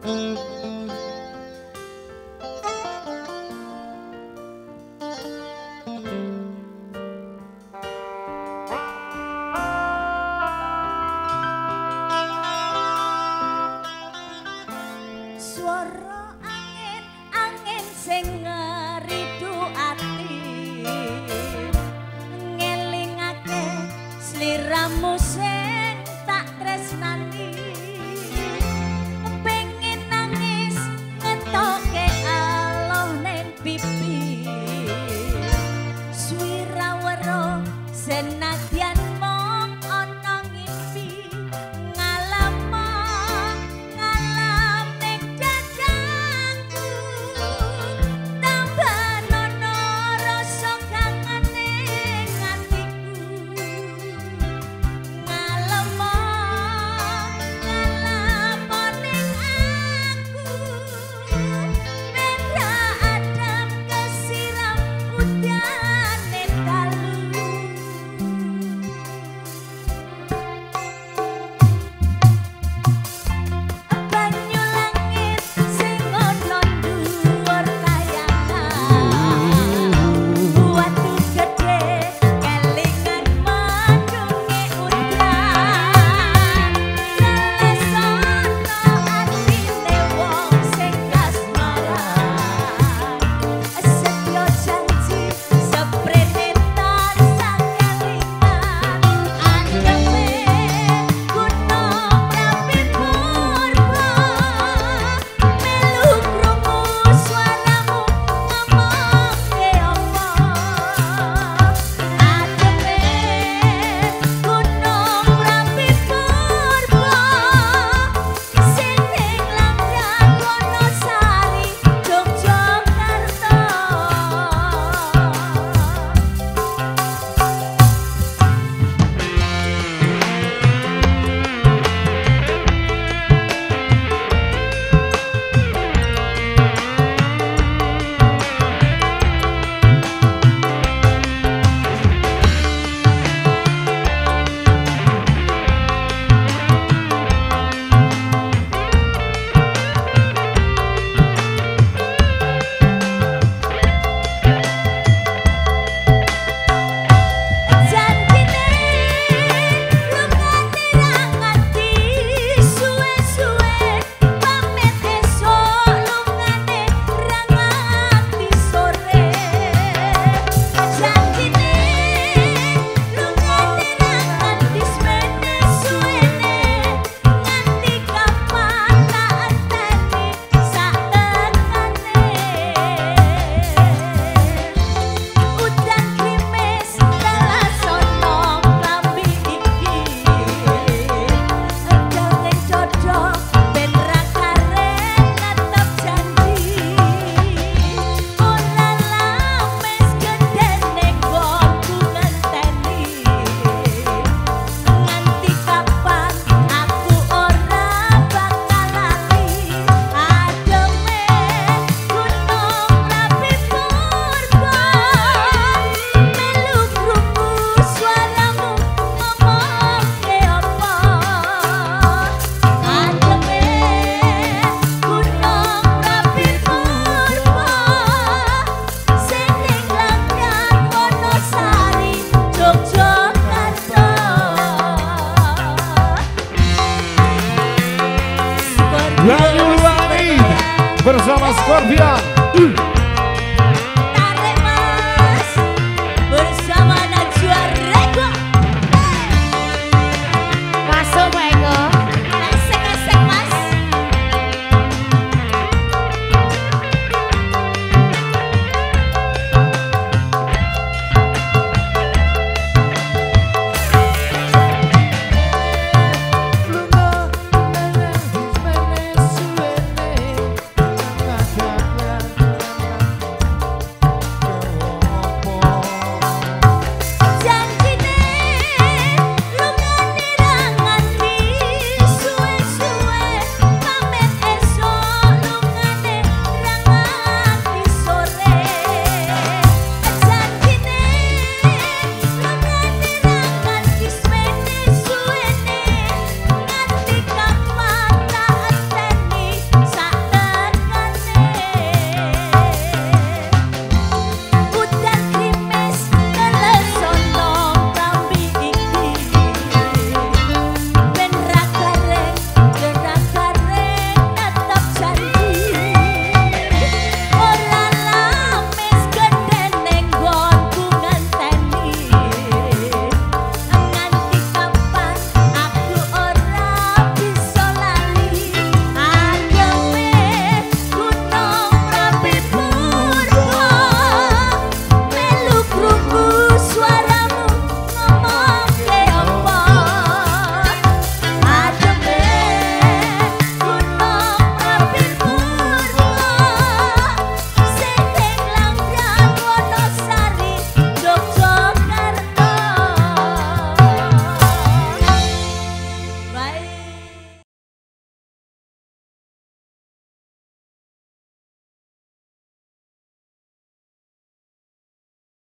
Suara angin, angin sing ngeridu ati, ngelingake sliramu sing tak tresnani. Pengen nangis ngetoke aloh ning pipi, suwira wero senadyan mung ana ngimpi. Ngalamo ngalam ning dadaku, tambah nono rasa kangen ning atiku. Ngalamo ngalamo ning aku, ben ra adem kesiram udane dalu. Banyu langit sing ana dhuwur kayangan, watu gedhe kelingan mendunge udan. Lelesono atine wong sing kasmaran, setya janji seprene tansah kelingan. Ademe gunung Merapi purba, melu krungu suaramu ngomongke apa. Ademe gunung Merapi purba, sing ning Langkat Wonosari Yogyakarta. Janjine lungane ra nganti suwe-suwe, pamit esuk lungane ra nganti sore. Janjine lungane ra nganti semene suwene, nganti kapan tak enteni sak tekane. Udan grimis telasono klambi iki, endang dada ben ra karet tetep janji. Ora lames gedene nggonku ngenteni, nganti kapan aku ora bakal lali. Ademe gunung Merapi purba, melu krungu suaramu ngomongke apa. Ademe gunung Merapi purba, sing ning Langkat Wonosari Yogyakarta. Banyu Langit bersama Scorpion.